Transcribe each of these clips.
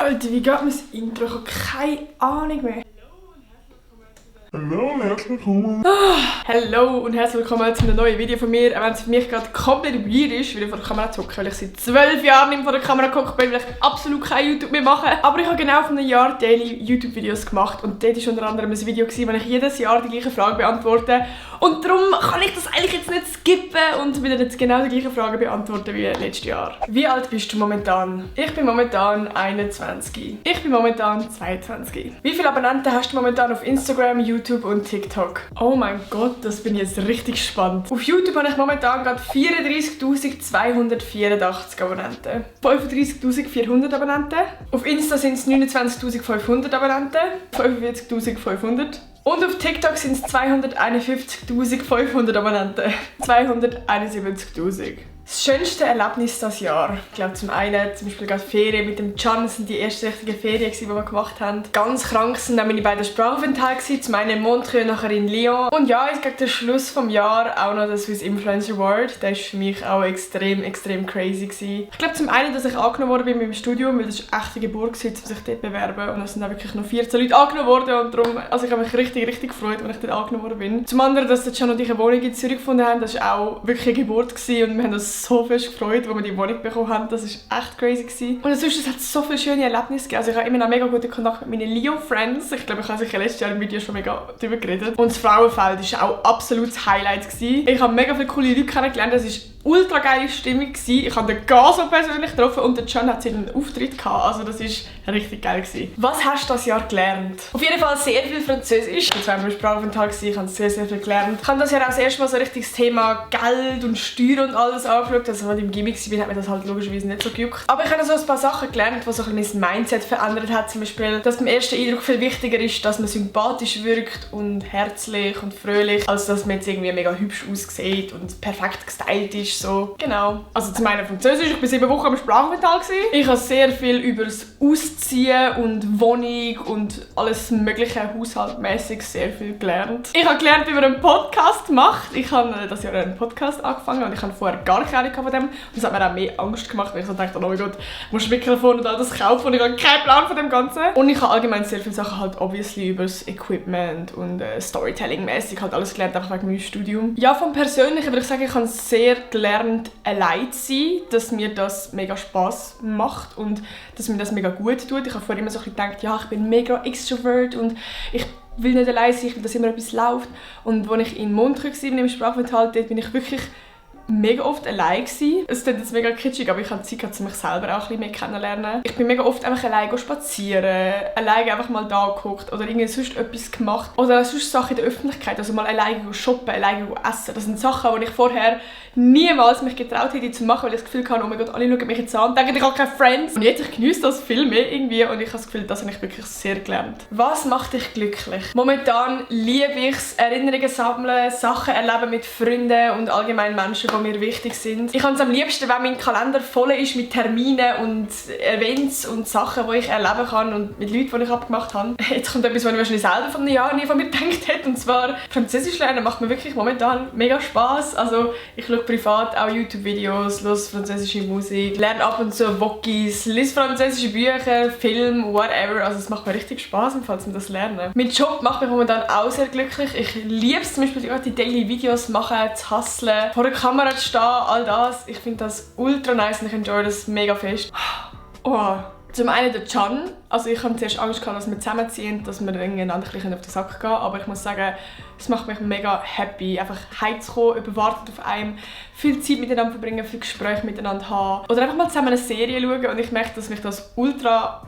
Alter, wie geht mir das Intro? Ich habe keine Ahnung mehr. Hallo und herzlich willkommen. Hallo und herzlich willkommen zu einem neuen Video von mir. Auch wenn es für mich gerade komplett weird ist, wieder vor der Kamera zu hocken, weil ich seit 12 Jahren nicht mehr vor der Kamera gehockt bin, weil ich absolut kein YouTube mehr mache. Aber ich habe genau vor einem Jahr Daily YouTube-Videos gemacht und dort war unter anderem ein Video, wo ich jedes Jahr die gleiche Frage beantworte. Und darum kann ich das eigentlich jetzt nicht skippen und wieder jetzt genau die gleiche Frage beantworten wie letztes Jahr. Wie alt bist du momentan? Ich bin momentan 21. Ich bin momentan 22. Wie viele Abonnenten hast du momentan auf Instagram, YouTube und TikTok? Oh mein Gott, das bin ich jetzt richtig gespannt. Auf YouTube habe ich momentan gerade 34.284 Abonnenten. 35.400 Abonnenten. Auf Insta sind es 29.500 Abonnenten. 45.500. Und auf TikTok sind es 251.500 Abonnenten. 271.000. Das schönste Erlebnis dieses Jahr. Ich glaube zum einen zum Beispiel gerade Ferien mit dem Can. Das sind die ersten richtigen Ferien, die wir gemacht haben. Ganz krank sind dann meine beiden Sprachaufenthalte. Zum einen in Montreux, nachher in Lyon. Und ja, jetzt gegen den Schluss des Jahres auch noch der Swiss Influencer Award. Der war für mich auch extrem crazy gewesen. Ich glaube zum einen, dass ich angenommen worden bin mit dem Studium, weil das ist eine echte Geburt gewesen, um sich dort zu bewerben. Und es sind auch wirklich noch 14 Leute angenommen worden. Und darum, also ich habe mich richtig gefreut, als ich dort angenommen worden bin. Zum anderen, dass der Can und ich eine Wohnung in Zürich gefunden haben. Das war auch wirklich eine Geburt gewesen. Und wir haben uns so fest gefreut, als wir die Wohnung bekommen haben. Das war echt crazy gewesen. Und sonst, es hat so viele schöne Erlebnisse gegeben. Also ich habe immer noch mega guten Kontakt mit meinen Lyon-Friends. Ich glaube, ich habe sicher letztes Jahr im Video schon mega darüber geredet. Und das Frauenfeld war auch absolut das Highlight gewesen. Ich habe mega viele coole Leute kennengelernt. Das war ultra geile Stimmung gewesen. Ich habe den Gaso persönlich getroffen und der Can hat einen Auftritt gehabt. Also das war richtig geil gewesen. Was hast du dieses Jahr gelernt? Auf jeden Fall sehr viel Französisch. Das war mein Sprachaufenthalt gewesen. Ich habe sehr viel gelernt. Ich habe das Jahr auch das erste Mal so richtig das Thema Geld und Steuern und alles angeschaut. Also als ich im Gimmick war, hat mir das halt logischerweise nicht so gejuckt. Aber ich habe so ein paar Sachen gelernt, die so ein bisschen mein Mindset verändert hat. Zum Beispiel, dass beim ersten Eindruck viel wichtiger ist, dass man sympathisch wirkt und herzlich und fröhlich, als dass man jetzt irgendwie mega hübsch aussieht und perfekt gestylt ist. So. Genau. Also zum einen Französisch. Ich war 7 Wochen am Sprachaufenthalt. Ich habe sehr viel über das Ausziehen und Wohnung und alles mögliche haushaltmäßig sehr viel gelernt. Ich habe gelernt, wie man einen Podcast macht. Ich habe das Jahr einen Podcast angefangen und ich habe vorher gar keine Ahnung von dem. Und das hat mir auch mehr Angst gemacht, weil ich so dachte, oh mein Gott, musst du Mikrofon und all das kaufen und ich habe keinen Plan von dem Ganzen. Und ich habe allgemein sehr viele Sachen halt obviously über das Equipment und Storytelling-mäßig halt alles gelernt, einfach wegen meinem Studium. Ja, vom Persönlichen würde ich sagen, ich habe sehr gelernt, allein zu sein, dass mir das mega Spass macht und dass mir das mega gut tut. Ich habe vorher immer so ein bisschen gedacht, ja, ich bin mega extrovert und ich will nicht allein sein, ich will, dass immer etwas läuft. Und als ich in Montreux war, im Sprachaufenthalt, dort bin ich wirklich mega oft allein gewesen. Es klingt jetzt mega kitschig, aber ich hatte Zeit, um mich selber auch ein bisschen mehr kennenlernen. Ich bin mega oft einfach allein spazieren, allein einfach mal da geguckt oder irgendwie sonst etwas gemacht. Oder sonst Sachen in der Öffentlichkeit, also mal allein shoppen, allein essen. Das sind Sachen, die ich vorher niemals mich getraut hätte zu machen, weil ich das Gefühl hatte, oh mein Gott, alle schauen mich jetzt an und denken, ich habe keine Friends. Und jetzt, ich genieße das viel mehr irgendwie und ich habe das Gefühl, das habe ich wirklich sehr gelernt. Was macht dich glücklich? Momentan liebe ich es, Erinnerungen sammeln, Sachen erleben mit Freunden und allgemein Menschen, die mir wichtig sind. Ich habe es am liebsten, wenn mein Kalender voll ist mit Terminen und Events und Sachen, die ich erleben kann und mit Leuten, die ich abgemacht habe. Jetzt kommt etwas, was ich wahrscheinlich selber von einem Jahr nie von mir gedacht hätte, und zwar Französisch lernen macht mir wirklich momentan mega Spass. Also ich schaue privat auch YouTube-Videos, höre französische Musik, lerne ab und zu Wokis, lese französische Bücher, Film, whatever. Also es macht mir richtig Spass, falls wir das lernen. Mein Job macht mich momentan auch sehr glücklich. Ich liebe es zum Beispiel, die Daily Videos machen, zu hustlen, vor der Kamera zu stehen, all das. Ich finde das ultra nice und ich enjoy das mega fest. Oh. Zum einen der Can. Also ich hatte zuerst Angst, dass wir zusammenziehen, dass wir einander ein bisschen auf den Sack gehen. Aber ich muss sagen, es macht mich mega happy, einfach heimzukommen, überwartet auf einem, viel Zeit miteinander verbringen, viel Gespräche miteinander haben. Oder einfach mal zusammen eine Serie schauen und ich merke, dass mich das ultra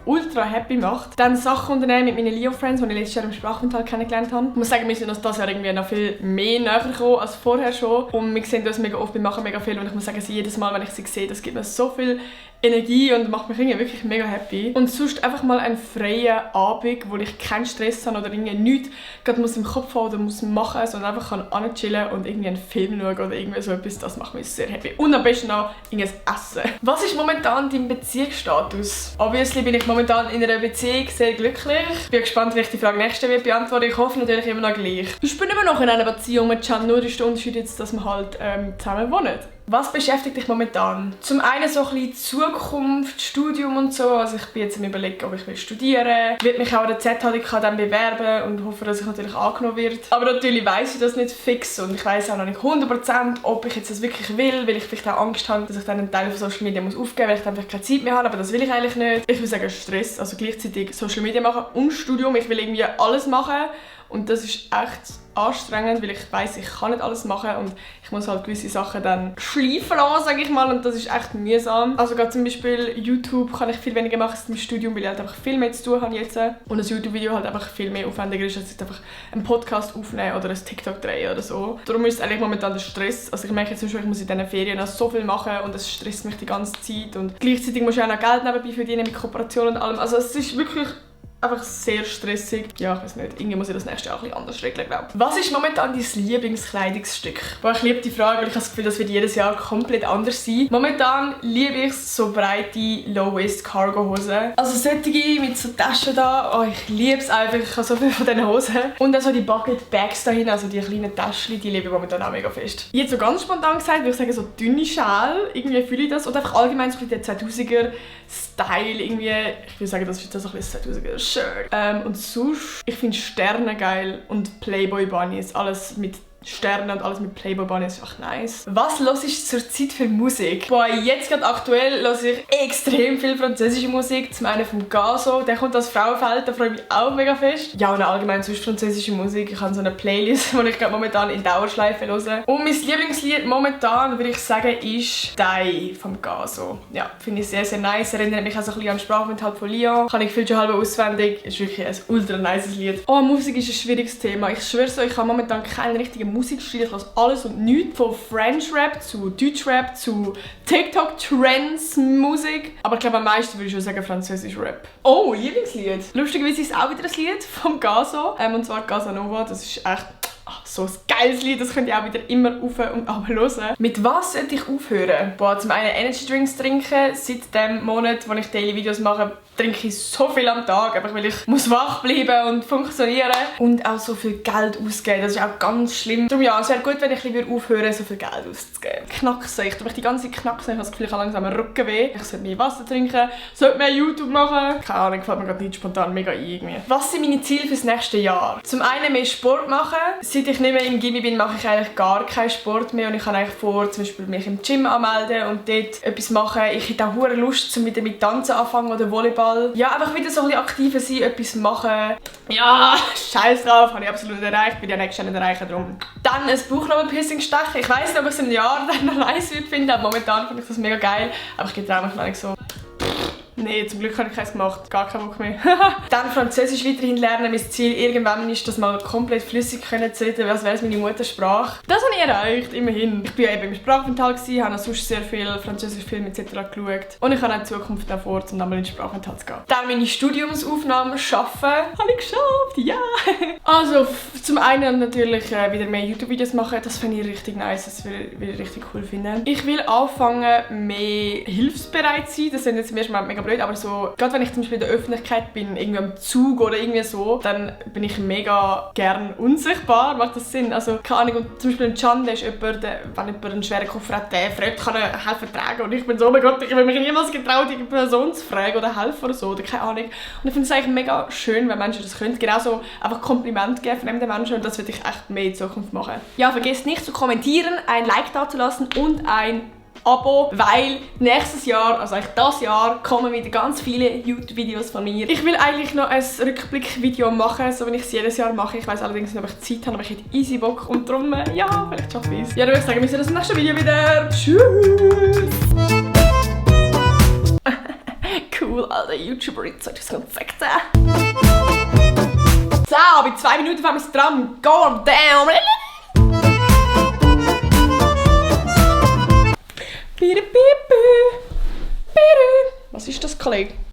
happy macht. Dann Sachen unternehmen mit meinen Leo-Friends, die ich letztes Jahr im Sprachaufenthalt kennengelernt habe. Ich muss sagen, wir sind uns dieses Jahr irgendwie noch viel mehr näher gekommen als vorher schon. Und wir sehen uns mega oft, wir machen mega viel und ich muss sagen, jedes Mal, wenn ich sie sehe, das gibt mir so viel Energie und macht mich irgendwie wirklich mega happy. Und sonst einfach mal einen freien Abend, wo ich keinen Stress habe oder irgendwie nichts gerade muss im Kopf haben oder muss machen, sondern einfach kann chillen und irgendwie einen Film schauen oder irgendwie so etwas. Das macht mich sehr happy. Und am besten noch irgendwas essen. Was ist momentan dein Beziehungsstatus? Obviously bin ich momentan in einer Beziehung sehr glücklich. Ich bin gespannt, wie ich die Frage nächste wird beantworten. Ich hoffe natürlich immer noch gleich. Ich bin immer noch in einer Beziehung mit Can, nur ist der Unterschied jetzt, dass wir halt zusammen wohnen. Was beschäftigt dich momentan? Zum einen so ein bisschen Zukunft, Studium und so. Also ich bin jetzt am Überlegen, ob ich will studieren. Ich werde mich auch an der ZHDK dann bewerben und hoffe, dass ich natürlich angenommen werde. Aber natürlich weiss ich das nicht fix und ich weiss auch noch nicht 100%, ob ich jetzt das wirklich will, weil ich vielleicht auch Angst habe, dass ich dann einen Teil von Social Media aufgeben muss, weil ich dann vielleicht keine Zeit mehr habe, aber das will ich eigentlich nicht. Ich will sagen Stress, also gleichzeitig Social Media machen und Studium. Ich will irgendwie alles machen und das ist echt anstrengend, weil ich weiss, ich kann nicht alles machen und ich muss halt gewisse Sachen dann schleifen lassen, sage ich mal, und das ist echt mühsam. Also gerade zum Beispiel YouTube kann ich viel weniger machen als im Studium, weil ich halt einfach viel mehr zu tun habe jetzt und ein YouTube-Video halt einfach viel mehr aufwendiger ist, als jetzt einfach einen Podcast aufnehmen oder ein TikTok drehen oder so. Darum ist es eigentlich momentan der Stress. Also ich merke jetzt zum Beispiel, ich muss in diesen Ferien noch so viel machen und es stresst mich die ganze Zeit und gleichzeitig muss ich auch noch Geld nebenbei verdienen mit Kooperationen und allem. Also es ist wirklich einfach sehr stressig. Ja, ich weiß nicht. Irgendwie muss ich das nächste Jahr ein bisschen anders regeln, glaube ich. Was ist momentan dein Lieblingskleidungsstück? Boah, ich liebe die Frage, weil ich habe das Gefühl, das wird jedes Jahr komplett anders sein. Momentan liebe ich so breite Low-Waist-Cargo-Hosen. Also solche mit so Taschen da. Oh, ich liebe es einfach. Ich habe so viele von diesen Hosen. Und auch so die Bucket-Bags dahin, also die kleinen Taschen, die liebe ich momentan auch mega fest. Jetzt so ganz spontan gesagt, würde ich sagen, so dünne Schal. Irgendwie fühle ich das. Und einfach allgemein so ein bisschen der 2000er-Style. Irgendwie, ich würde sagen, das ist so ein bisschen 2000er Shirt. Und sonst, ich finde Sterne geil und Playboy Bunnies, alles mit Sterne und alles mit Playboy Bunnies ist echt nice. Was hörst du zurzeit für Musik? Boah, jetzt gerade aktuell höre ich extrem viel französische Musik. Zum einen vom Gazo, der kommt aus Frauenfeld, da freue ich mich auch mega fest. Ja, und allgemein sonst französische Musik. Ich habe so eine Playlist, die ich gerade momentan in Dauerschleife höre. Und mein Lieblingslied momentan, würde ich sagen, ist «Die» vom Gazo. Ja, finde ich sehr, sehr nice. Erinnert mich auch so ein bisschen an den Sprachaufenthalt von Lyon. Kann ich viel schon halb auswendig. Ist wirklich ein ultra nice Lied. Oh, Musik ist ein schwieriges Thema. Ich schwöre so, ich habe momentan keinen richtigen Musikstil. Ich höre alles und nichts. Von French Rap zu Deutsch Rap zu TikTok Trends Musik. Aber ich glaube am meisten würde ich schon sagen Französisch Rap. Oh, Lieblingslied. Lustigerweise ist es auch wieder ein Lied vom Gazo. Und zwar Casanova. Das ist echt so ein geiles Lied, das könnt ihr auch wieder immer rauf und runter hören. Mit was sollte ich aufhören? Boah, zum einen Energy Drinks trinken. Seit dem Monat, wo ich Daily Videos mache, trinke ich so viel am Tag, einfach weil ich muss wach bleiben und funktionieren. Und auch so viel Geld ausgeben, das ist auch ganz schlimm. Darum ja, es wäre gut, wenn ich lieber aufhören, so viel Geld auszugeben. Knacksen, ich tue mich die ganze Zeit knacksen, ich habe das Gefühl, ich habe langsam einen Rückenweh. Ich sollte mehr Wasser trinken, sollte mehr YouTube machen. Keine Ahnung, fällt mir gerade nicht spontan mega ein irgendwie. Was sind meine Ziele fürs nächste Jahr? Zum einen mehr Sport machen. Seit ich nicht mehr im Gimmi bin, mache ich eigentlich gar keinen Sport mehr und ich habe eigentlich vor, zum Beispiel mich im Gym anmelden und dort etwas machen. Ich hätte auch hure Lust, um wieder mit Tanzen anfangen oder Volleyball. Ja, einfach wieder so ein bisschen aktiver sein, etwas machen. Ja, scheiß drauf, habe ich absolut erreicht, bin ja nächstes Jahr nicht erreichen, darum. Dann ein Bauchnabelpiercing stechen. Ich weiss nicht, ob ich es in einem Jahr dann noch nice würde finden, aber momentan finde ich das mega geil. Aber ich getraue mich noch nicht so. Nee, zum Glück habe ich keins gemacht. Gar keinen Bock mehr. Dann Französisch weiterhin lernen. Mein Ziel irgendwann ist, das mal komplett flüssig zu reden, als wäre es meine Muttersprache. Das habe ich erreicht, immerhin. Ich war ja eben im Sprachaufenthalt, habe auch sonst sehr viel französische Filme etc. geschaut. Und ich habe auch in Zukunft davor, um nochmal in den Sprachaufenthalt zu gehen. Dann meine Studiumsaufnahmen schaffen. Habe ich geschafft, ja! Also, zum einen natürlich wieder mehr YouTube-Videos machen. Das finde ich richtig nice, das würde ich richtig cool finden. Ich will anfangen, mehr hilfsbereit zu sein. Das sind jetzt im ersten Mal mega blöd, aber so, gerade wenn ich zum Beispiel in der Öffentlichkeit bin, irgendwie am Zug oder irgendwie so, dann bin ich mega gern unsichtbar. Macht das Sinn? Also, keine Ahnung, und zum Beispiel ein Can, der ist jemand, wenn jemand einen schweren Koffer hat, der fragt, kann er helfen tragen. Und ich bin so, oh mein Gott, ich habe mich niemals getraut, eine Person zu fragen oder helfen oder so, oder keine Ahnung. Und ich finde es eigentlich mega schön, wenn Menschen das können. Genauso einfach Kompliment geben von anderen Menschen und das würde ich echt mehr in Zukunft machen. Ja, vergesst nicht zu kommentieren, ein Like dazulassen und ein Abo, weil nächstes Jahr, also eigentlich das Jahr, kommen wieder ganz viele YouTube-Videos von mir. Ich will eigentlich noch ein Rückblick-Video machen, so wie ich es jedes Jahr mache. Ich weiss allerdings nicht, ob ich Zeit habe, aber ich hätte easy Bock und darum, ja, vielleicht schaffe ich es. Ja, dann würde ich sagen, wir sehen uns im nächsten Video wieder. Tschüss! Cool, alter YouTuberin 2016. So, bei 2 Minuten fahren wir dran. God damn! Was ist das, Kollege?